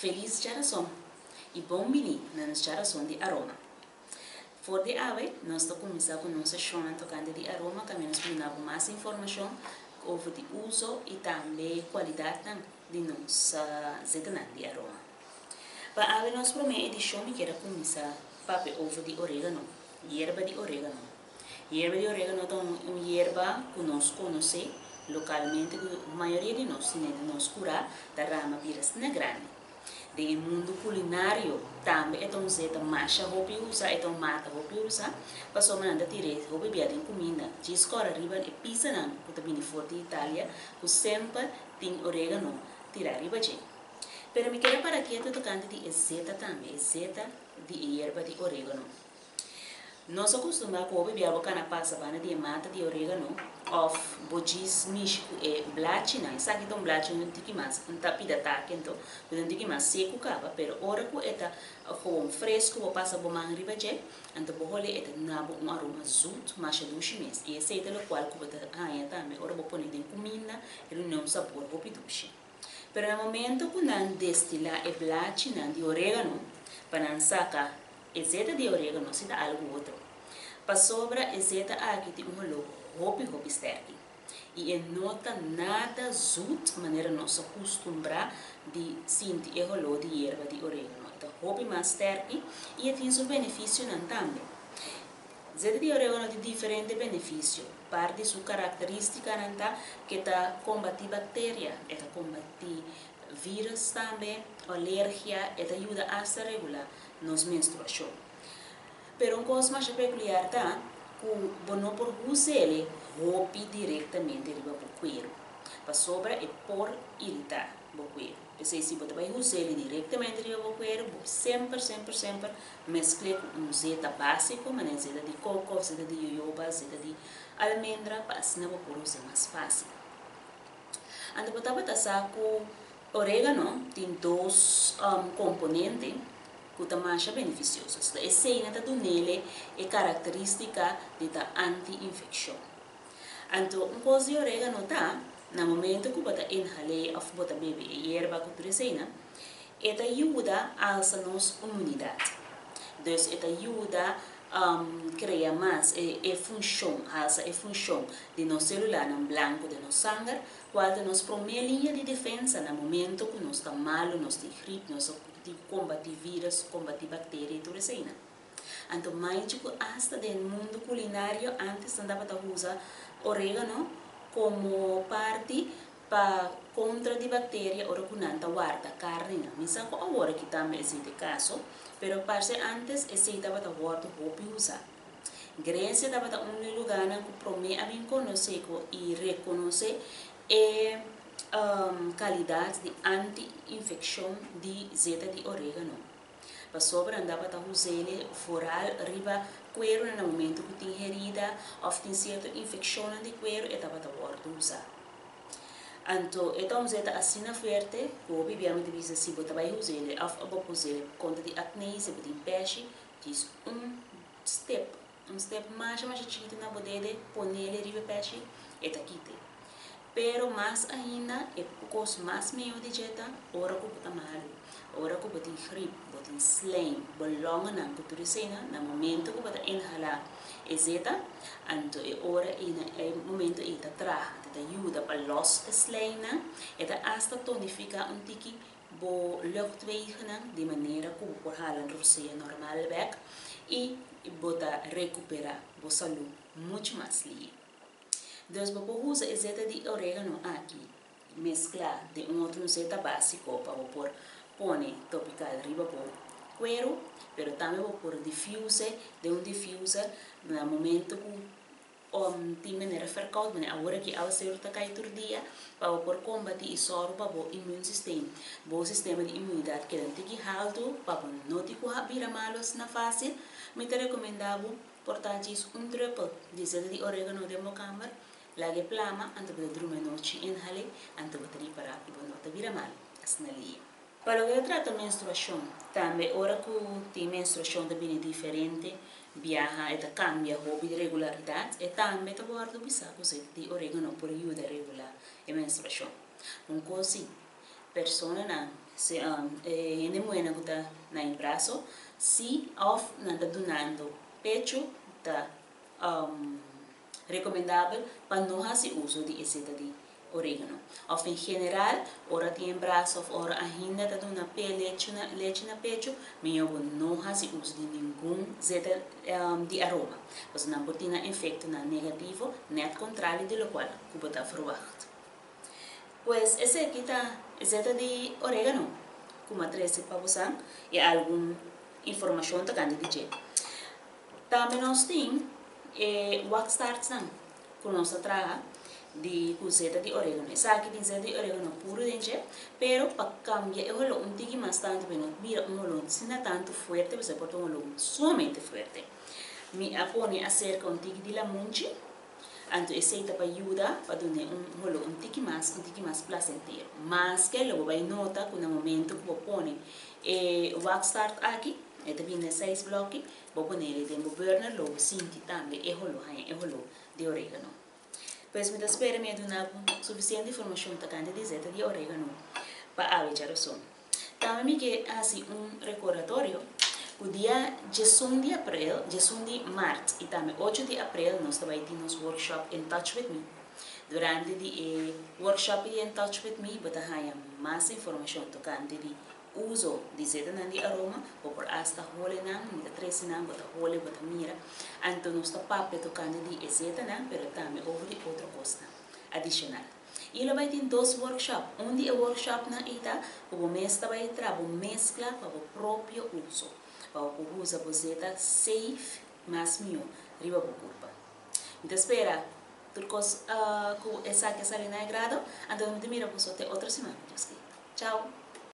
Felis djarason i bon bini na nos djarason di aroma. For di awe nos ta kuminsá ku nos seshonnan tokante di aroma kaminda nos por duna bo mas informashon over di uso i tambe kualidatnan di nos zetanan di aroma. Pa awe nos promé edishon mi kier a kuminsá papia over di oregano, yerba di oregano. Yerba di oregano ta un yerba ku nos konosé lokalmente ku mayoria di nos tene den nos kurá ta rama bira asina grandi. Den e mundu kulinario tambe e ta un zeta masha hopi usa, e ta un mata hopi usa pasobra nan ta tir'é hopi bia den kuminda. Djis kòrda riba e pisanan ku ta bini for di Italia ku semper tin oregano tirá riba dje. Pero mi kere para ketu tokante di e zeta tambe, e zeta di e yerba di oregano. Nos a kustumbrá ku hopi bia bo kana pasa banda di e mata di oregano òf bo djis mishi ku e blachinan. Esaki ta un blachi un tiki mas, un ta pida taki anto, ku ta un tiki mas seku kaba, pero ora ku e ta gewoon fresku bo pasa bo man riba dje, anto bo hole e ta duna bo un aroma zut masha dushi mes. I esei ta lokual ku bo ta haña tambe ora bo pone den kuminda, e duna un sabor hopi dushi. Pero na momento ku nan destilá e blachinan di oregano pa nan saka E zeta di oregano si ta algu otro. Pasobra e zeta aki tin un holó hopi hopi sterki. I e no ta nada zut manera nos a kustumbrá di sinti e holó di yerba di oregano. E ta hopi mas sterki i e tin su benefisionan tambe. Zeta di oregano tin diferente benefisio. Par di su karakterístikanan ta ku e ta kombatí bakteria, e ta kombatí vírus tambe, alergia, e ta yuda asta regulá nos menstruashon. Pero un kos masha pekuliar ta ku bo no por hus'ele hopi direktamente riba bo kueru, pasobra e por iritá bo kueru. P'esei si bo ta bai hus'ele direktamente riba bo kueru, bo semper, semper, semper meskl'é ku un zeta básiko, manera zeta di koko òf zeta di yoyoba, zeta di almendra, pa asina bo por hus'é mas fásil. Anto bo tabata sa ku Oregano tin dos komponente ku ta masha benefisioso. Esei nan ta dunele e karakterístika di ta anti-infekshon. Anto un kos di oregano ta, na momento ku bo ta inhal'é òf bo ta bebe e yerba ku tur eseinan, e ta yuda alsa nos inmunidat. Dus e ta yuda krea mas e funshon, alsa e funshon di nos selularnan blanku den nos sanger Cual ta nos prome liña di defensa na momento cu nos ta malo, nos tin grip, nos a tin cu combati virus, combati bacteria y tur eseinan. Anto manchi cu hasta den mundo culinario antes nan tabata usa oregano como parti pa contra di bacteria ora cu nan ta warda carninan. Mi sa cu awor aki tambe esey ta e caso, pero parce antes esey tabata wordo hopi usa. Grecia tabata un di e lugánan ku promé a bin konosé ku i rekonosé e kalidat di anti-infekshon di zeta di orégano. Pasobra nan tabata us'é foral riba kuerunan na momentu ku tin herida òf tin sierto infekshonnan di kueru e tabata wòrdu usá. Anto e ta un zeta asina fuerte ku hopi bia mi ta bisa si bo ta bai us'é òf bo por us'é kontra di akné, si bo tin pèshi, djis un step, un step masha masha chikitu na bo dede, ponele riba e pechi, e ta kite. Pero mas ainda, e kos mas mihó di dje ta ora ku bo ta malu, ora ku bo tin grip, bo tin slijm, bo longanan ku tur eseinan, na momento ku bo ta inhalá e zeta, anto e ora ei na e momento ei ta traha, e ta yuda pa lòs e slijmnan, e ta asta tonifiká un tiki bo luchtwegennan di manera ku bo por hala rosea normal bek i bo ta rekuperá bo salú muchu mas lihe. Dus bo por usa e zeta di oregano aki mesklá den un otro zeta básiko pa bo por pone topikal riba bo kueru, pero tambe bo por diffuse den un diffuser na momento ku Om tin manera verkoud, manera awor aki awaseru ta kai tur dia, pa bo por kombati i sòru pa bo immuunsysteem, bo sistema di immunidat keda un tiki haltu pa bo no tin ku bira malu asina fásil, mi ta rekomendá bo por ta djis un drùpel di zeta di oregano den bo kamber, laga e plama, anto bo ta drumi anochi inhal'é, anto bo ta ripará ku bo no ta bira malu asina lihe. Pa loke ta trata menstruashon, tambe ora ku tin menstruashon ta bini diferente biaha, e ta kambia hopi di regularidat, e tambe ta wòrdu bisa ku zeta di oregano por yuda regulá e menstruashon. Un kos si, personanan Si e hende muhénan ku ta na embraso si òf nan ta dunando pechu ta rekomendabel pa no hasi uso di e zeta di orégano. Òf en general ora tin embraso òf ora ainda ta duna pe lechi na pechu mihó bo no hasi uso di ningun zeta di aroma pasobra nan por tin nan efektonan negativo nèt kontrali di lokual ku bo ta ferwagt. Pues eseki ta e zeta di oregano ku mi a trese pa bosan i algun informashon tokante di dje. Tambe nos tin e wax tartsnan ku nos ta traha di ku zeta di oregano. Esaki tin zeta di oregano puru den dje, pero pa kambia e holó un tiki mas tantu pa e no bira un holó asina tantu fuerte, pasobra e por ta un holó sumamente fuerte. Mi a pone aserka un tiki di lamunchi. Anto esei ta pa yuda pa dun'é un holó un tiki mas, un tiki mas plasentero. Maske lo bo bai nota ku na momento ku bo pone e wax tart aki, e ta bini na seis bloki, bo ponele den bo burner lo bo sinti tambe e holó, haña e holó di oregano. Pues mi ta spera mi a duna bo sufisiente informashon tokante di zeta di oregano pa awe djaroson. Tambe mi ke hasi un rekordatorio ku dia diesun di aprel, diesun di mart i tambe ocho di aprel nos ta bai tin nos workshop In Touch With Me. Durante di e workshop di In Touch With Me bo ta haña mas informashon tokante di uso di zetanan di aroma, bo por asta hole nan, mi ta trese nan, bo ta hole, bo ta mira. Anto nos ta papia tokante di e zetanan pero tambe over di otro kosnan adishonal. I lo bai tin dos workshop. Un di e workshopnan ei ta ku bo mes ta bai traha bo meskla pa bo propio uso, pa bo por usa bo zeta safe mas mihó riba bo kurpa. Mi ta spera tur kos ku esaki a sali na e grado, anto mi ta mira boso te otro siman ku Dios ke. Chao!